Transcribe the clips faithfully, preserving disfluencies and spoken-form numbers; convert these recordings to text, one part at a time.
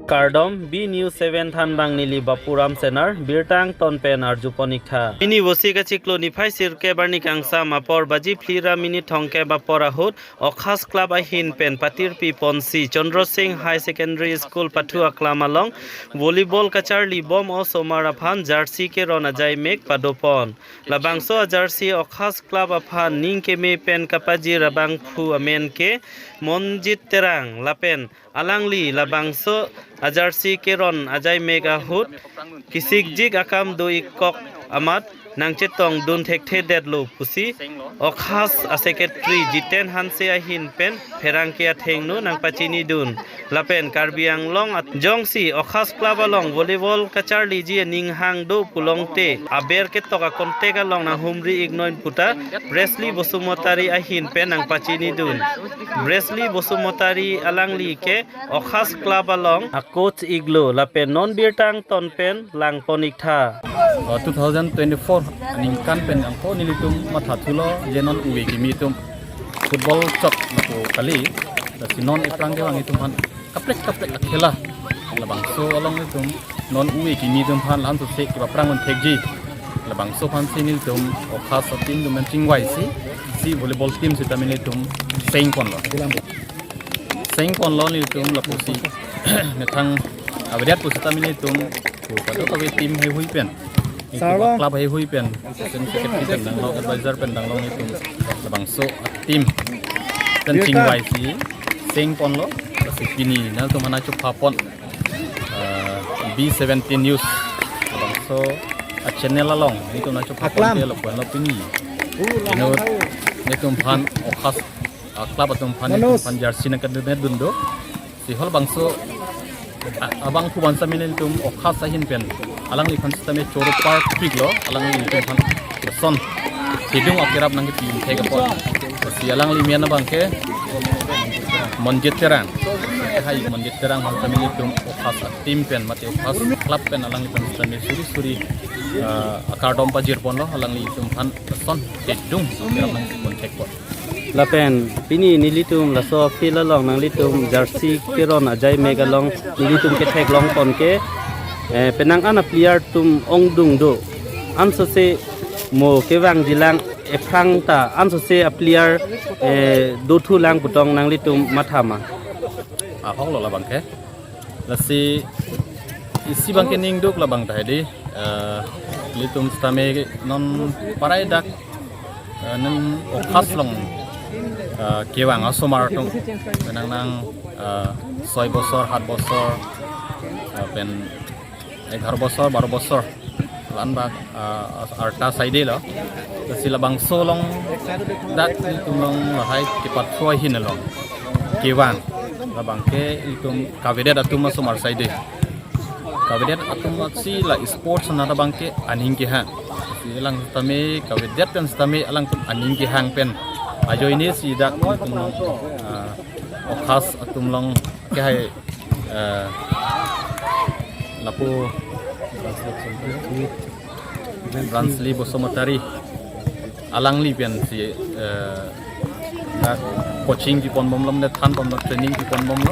Kardom, B News seven thanbang neli Bapuram Senar, birta angton pen arjupon ik tha. Pini Vosik achiklo niphai sirkep arni kangsam apor baji phli ra minute thomkep apor ahut, Okhas Club ahin pen patirpi ponsi Chandra Singh High Secondary School pathu aklam along volleyball kacharli bom osomar aphan jersey keron ajaimek padopon. Labangso a jersey Okhas Club aphan ning keme pen kapajir abangphu amen ke Monjit Terang lapen alangli labangso a jersey keron ajaimek ahut kisikjik akam do-ik kok amat nangchetongdun thekthedetlo pusi Okhas a secretary Jiten Hanse ahin pen pherangke athengno nangpachinidun. Lapen Karbi Anglong at-, jongsi Okhas Club along volleyball kacharliji aning hang do pulongte aber ketok a contact along nanghumri ik non puta Presley Basumatary ahin pen nangpachinidun. Presley Basumatary alangli ke Okhas Club along a coach iklo lapen non birta angton pen langpon ik tha. Uh, two thousand twenty-four aningkan pen angko nelitum mathathulo je non ove kimi atum football chot lapu kali. Lasi non ephrang kevang itum aphan kaprek kaprek akhela labangso along itum non ove kimi atum aphan lam tu se kiba phrang un thekji. Labangso aphansi nelitum Okhas a team atum chingvaisi, si volleyball team sitame nelitum sengponlo. Sengponlo nelitum lapusi methang avedet pusitame nelitum tu kadokave team heihui pen, nelitum club heihui pen, assistant secretary pen danglo, advisor pen danglo nelitum labangso a team pen chingvaisi sengponlo. Lasi pini nangtum aphan chophapon, uh, B seventeen News labangso a channel along nelitum nangchophapon ke lapuan lo pini. Inut nelitum aphan Okhas, uh, club atum aphan, nelitum aphan jersey nangkadunedun do. Si halabangso, a-, abangphu abang sitame nelitum Okhas ahin pen alangliphan sitame choro parpiklo, alanglitum aphan lason kedung akerap nangkepi thek apot. Si alangli amen abang ke Monjit Terang. Hai Monjit Terang aphan sitame nelitum Okhas a team pen mate Okhas club pen alangliphan sitame suri suri, ah, akardom pajirponlo, alanglitum aphan lason kedung akerap nangkepipon thekpon. Lapen pini nelitum laso field along nanglitum jersey keron ajaimek along nelitum ketheklongpon ke, eh, penang an a player atum ongdung do. Ansose mo kevangjilang ephrang ta ansose a player, eh, dothulang pu tong nanglitum mathama. Ahoklo labang ke. Lasi isi abang ke ningduk labang ta hedi, eh, nelitum sitame non parai dak, eh, nang Okhas along, eh, kevang asomar atum. Nang nang, eh, soi bosor, hat bosor, eh, pen egharo bosor, baro bosor. Lan bak, ah, arta saidelo. Lasi labangso along dak nelitum along lahai kepathu ahin along kevang. Labang ke nelitum kavedet atum asomar saide. Kavedet atum aksi la sports anat abang ke aning kehang. Si alang sitame kavedet pen sitame alangtum aning kehang pen ajoine si dak nelitum along, ah, Okhas atum along kehai, eh, lapu Ransli Basumatary alangli pensi, eh, dak coaching piponbomlo, ne thanbomlo, training piponbomlo.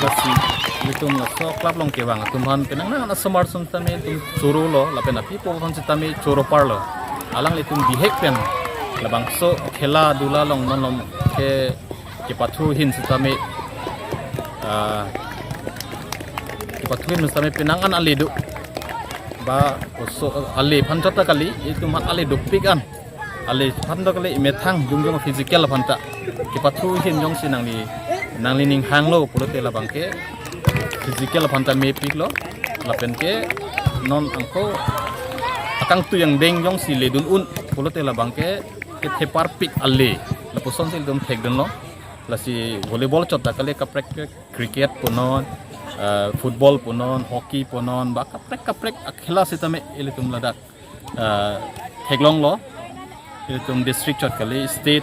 Lasi nelitum laso club along kevang atum aphan penang nang asomar atum sitame nelitum chorolo, lapen api po aphan sitame choro parlo. Alanglitum bihek pen labangso khela dula along non along ke kepathu ahin sitame, ah, kepathu ahin sitame penang an ale do. Ba oso ale aphan chot ta kali, itum aphan ale dopik an. Ale aphan ta kali, methang jongjong physical aphan ta. Kepathu ahin jongsi nangli, nangli ning hanglo pulote labang ke physical aphan ta mepiklo. Lapen ke non angko akangtui angdeng jongsi ledun un pulote labang ke ketheparpik ale. Lapuson si itum thekdunlo. Lasi volleyball chot ta kali, kaprek kaprek cricket punon, eh, football punon, hockey punon, ba kaprek kaprek akhela sitame ilitum ladak, eh, theklonglo. Ilitum district chot kali, state,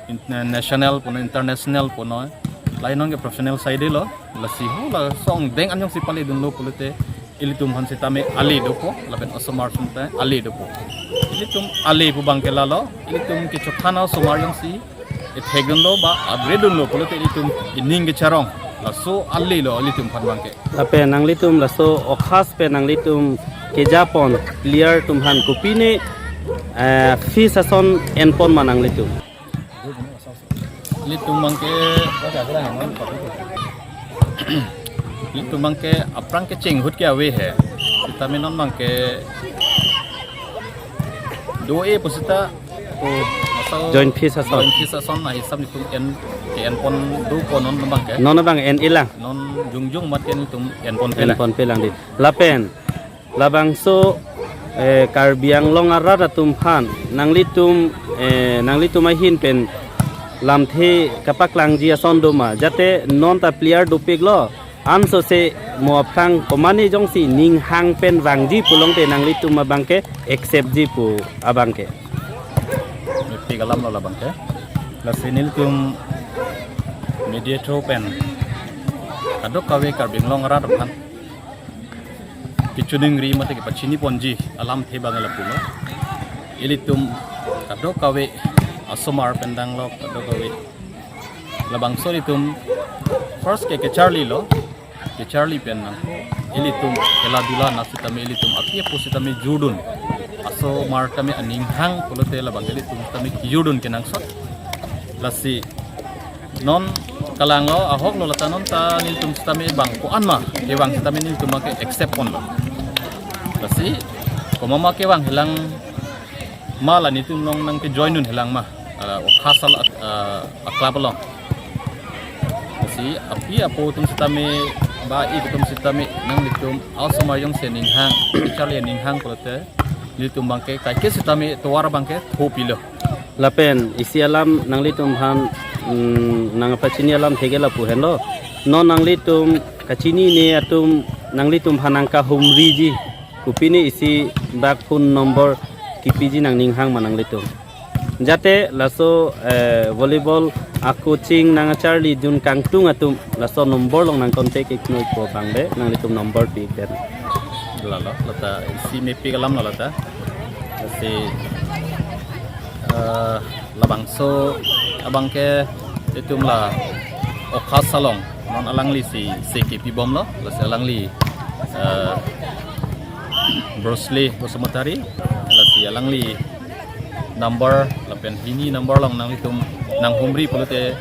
in-, national punon, international punon. Lahai non ke professional saidelo. Lasi ho laso angdeng an jongsi paledunlo pulote ilitum aphan sitame ale dopo, lapen asomar atum ta ale dopo. Ilitum ale pu abang ke lalo, ilitum kechothan asomar jongsi ithekdunlo ba abredunlo pulote ilitum ining kecharong. Laso alelo ilitum aphan abangke. Lapen nanglitum laso okhas pen nanglitum kejapon player atum aphan kopine, eh, fees ason enpon ma nanglitum? Ilitum abangke, ilitum abangke aphrang kecheng ahut ke ave he. Sitame non abangke do-e pusita, o, masa joint fees ason. Joint fees ason ahisap nelitum en, ke-enpon do ko non abangke. Non abang en-elang. Non jongjong amat ke nelitum enponpe lang. Enponpe lang dei. Lapen labangso, eh, Karbi Anglong arat atum aphan nanglitum, eh, nanglitum ahin pen lamthe kapaklangji ason do ma? Jate non ta player dopiklo, ansose mo aphrang komane jongsi ning hang pen vangji pulote nanglitum abangke accept ji pu abangke. Mepik alamlo labangke. Lasi nelitum media through pen kadokave Karbi Anglong arat aphan kachiningri mate kepachiniponji alamthe abang lapulo. Ilitum kadokave asomar pen danglo, kadokave labangso ilitum first ke kacharlilo, kacharli pen nang ilitum khela dula na sitame ilitum api apo sitame jurdun. Asomar tame aning hang pulote labang ilitum tame kijurdun kenangsot. Lasi non kalanglo, ahoklo, lata non ta nelitum sitame bang ko-an ma kevang sitame nelitum abangke accept ponlo. Lasi komat ma kevang helang ma, la nelitum along nangkejoin un helang ma, ah, okhas al-, ah, a-club along. Lasi api apo atum sitame, ba-i atum sitame nanglitum asomar jongsi ning hang, charli ning hang pulote nelitum abangke kaike sitame tovar abangke thopilo. Lapen isi alam nanglitum aphan, mm, nangpachini alamthe ke lapu henlo. Non nanglitum kachinine atum nanglitum aphan nangkahumriji kopine isi bak phone number kipiji nangning hang ma nanglitum? Jate laso, eh, volleyball a-coaching nangcharli jun kangtung atum laso number along nang contact ik noi pu abang le nanglitum number pi ik den. Lalo, lata isi mepik alamlo lata. Lasi, eh, labangso abangke itum la okhas along non alangli si, si kepibomlo, lasi alangli, eh, Bruce Lee Basumatary, lasi alangli number lapen hini number along nanglitum nanghumri pulote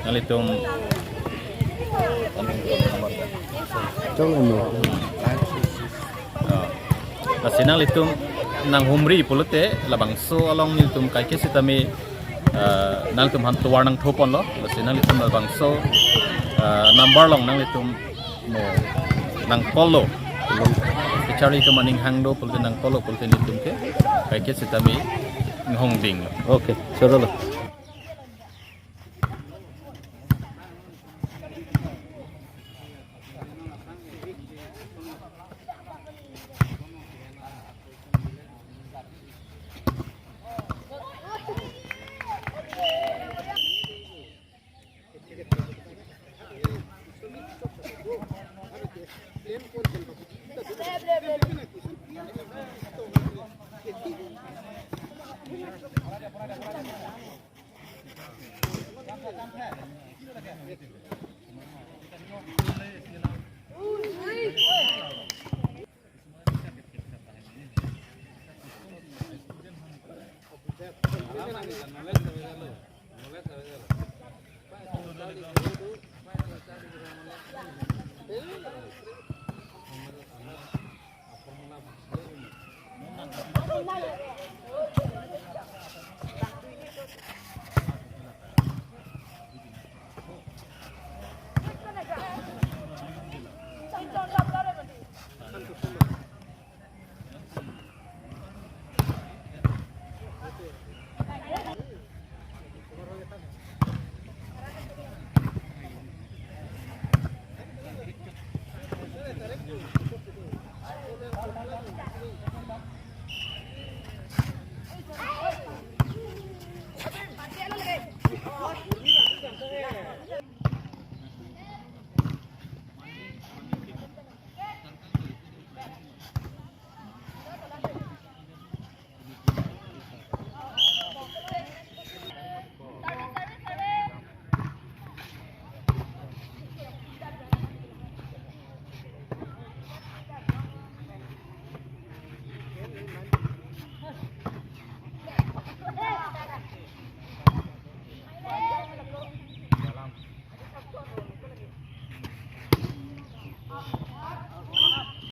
nanglitum. Tong amo. Ah. Lasi nanglitum nanghumri pulote labangso along nelitum kaike sitame, ah, nanglitum aphan tovar nangthoponlo. Lasi nanglitum labangso, ah, number along nanglitum mo nang-call lo. Kacharli atum aning hang do pulote nang-call lo pulote nelitum ke kaike sitame nahongdinglo. Okay, chorolo.